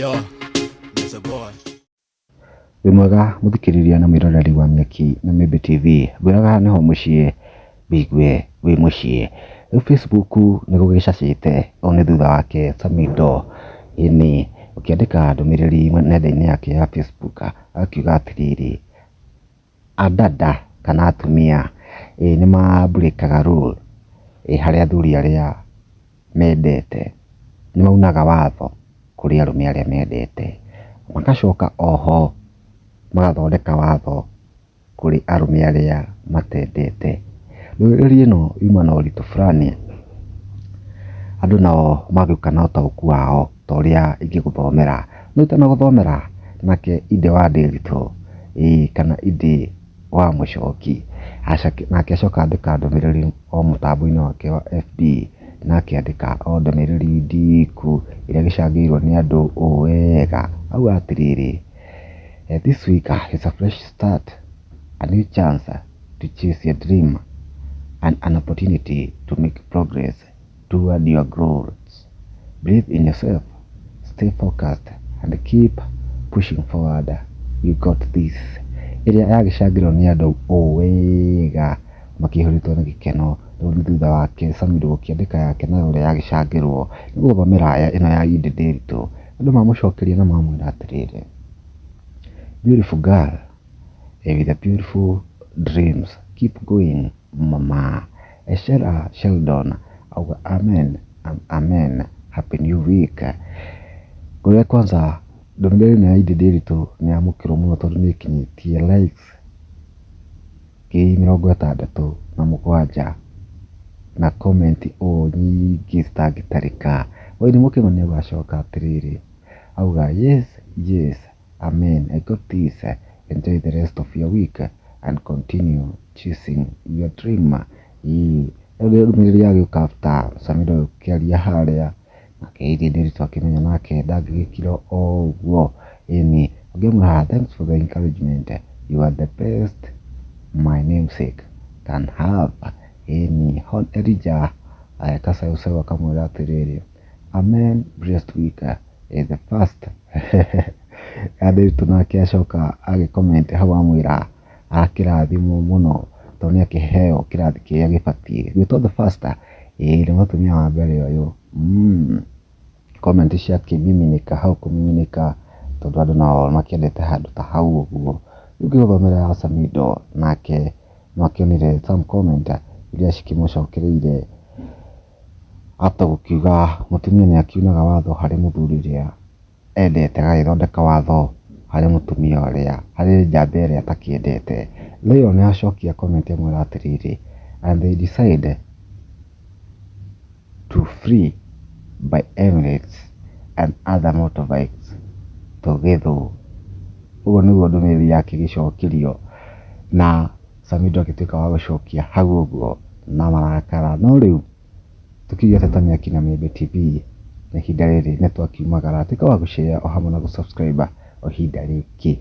Yo, Mr. Boy. Wĩ mwega mũthikĩrĩria na mwĩroreri wa Mĩaki na Mĩmbi TV, ngwĩraga haha nĩho mũciĩ wĩigue wĩ mũciĩ. Rĩu Facebook nĩ gũgĩcacĩte ũũ nĩ thutha wake Samido ĩni ũkĩandĩka ndũmĩrĩri nenda-inĩ yake ya Facebook akiuga atĩrĩrĩ, adada kana atumia ĩ nĩ ma break aga rule harĩ athuri arĩa mendete, nĩ maunaga watho kũrĩ arũme arĩa mendete, magacoka oho magathondeka watho kũrĩ arũme arĩa matendete. Ndũmĩrĩri ĩno yuma na ũritũ fulani, andũ nao magĩũka na ũtaũku wao ta ũrĩa ingĩgũthomera. No itanagũthomera nake Ide wa Ndĩritũ ĩĩ kana Ide wa Mũchoki nake acoka andĩka ndũmĩrĩri o mũtambo-inĩ wake wa FB na akĩandĩka o ndũmĩrĩri ndiku ĩrĩa ĩgĩcangĩirwo nĩ andũ ũũ wega, auga atĩrĩrĩ, "This week is a fresh start, a new chance to chase your dream and an opportunity to make progress toward your goals. Believe in yourself, stay focused and keep pushing forward. You got this." Ĩrĩa yagĩcangĩrwo nĩ andũ ũũ wega makĩihũrĩtwo nĩ gĩkeno rĩu nĩ thutha wake Samido gũkĩandĩka yake nayo ũrĩa yagĩcangĩrwo. Nĩ ngũgũthomera ĩno ya Ide Ndĩritũ. Andũ mamũcokeria na mamwĩra atĩrĩrĩ, "Beautiful girl with a beautiful dreams, keep going mama." Eshera Sheldon auga, "Amen and amen, happy new week." Ngũrĩre kwanza ndũmĩrĩri ĩno ya Ide Ndĩritũ nĩ yamũkĩrwo mũno tondũ nĩ ĩkinyĩtie likes 67,000 na comment ũũ nyingĩ citangĩtarĩka. Wairimu Kĩmani agacoka atĩrĩrĩ, auga, "Yes, yes, amen, I got this. Enjoy the rest of your week and continue chasing your dream." Ĩĩ ĩyo nĩ ndũmĩrĩri yagĩũka after Samido gũkĩaria harĩa nake Ide Ndĩritũ akĩmenya nake ndangĩgĩkira o ũguo. Ĩni ũngĩ amwĩra, "Thanks for the encouragement, you are the best my namesake can have." Ĩni Hon Elijah Kacaucau akamwĩra atĩrĩrĩ, "Amen, blessed week is the first." Ndĩritũ nake acoka agĩ comment hau amwĩra akĩrathimwo mũno tondũ nĩ akĩheo kĩrathi kĩrĩa gĩbatiĩ gwĩtwo the first, ĩĩ nĩ mũtumia wa mbere ũyũ. Comment ciakĩmiminika hau kũmiminika tondũ andũ nao makĩendete handũ ta hau ũguo. Rĩu ngĩgũthomera ya Samido nake no akĩonire some comment iria cikĩmũcokereire after gũkiuga mũtumia nĩ akiunaga watho harĩ mũthuri ũrĩa endete, agagĩthondeka watho harĩ mũtumia ũrĩa harĩ njamba ĩrĩa atakĩendete. Leo nĩ acokia comment amwĩra atĩrĩrĩ, "And they decide to flee by Emirates and other motorbikes tũgĩthũ." Ũguo nĩguo ndũmĩrĩri yake ĩgĩcokirio na Samido agĩtuĩka wa gũcokia hau ũguo na marakara. No rĩu tũkiuge ta Mĩaki na Mĩembe TV na ihinda rĩrĩ nĩ twakiumagara, tuĩka wa gũ share o hamwe na gũ subscribe o ihinda rĩngĩ.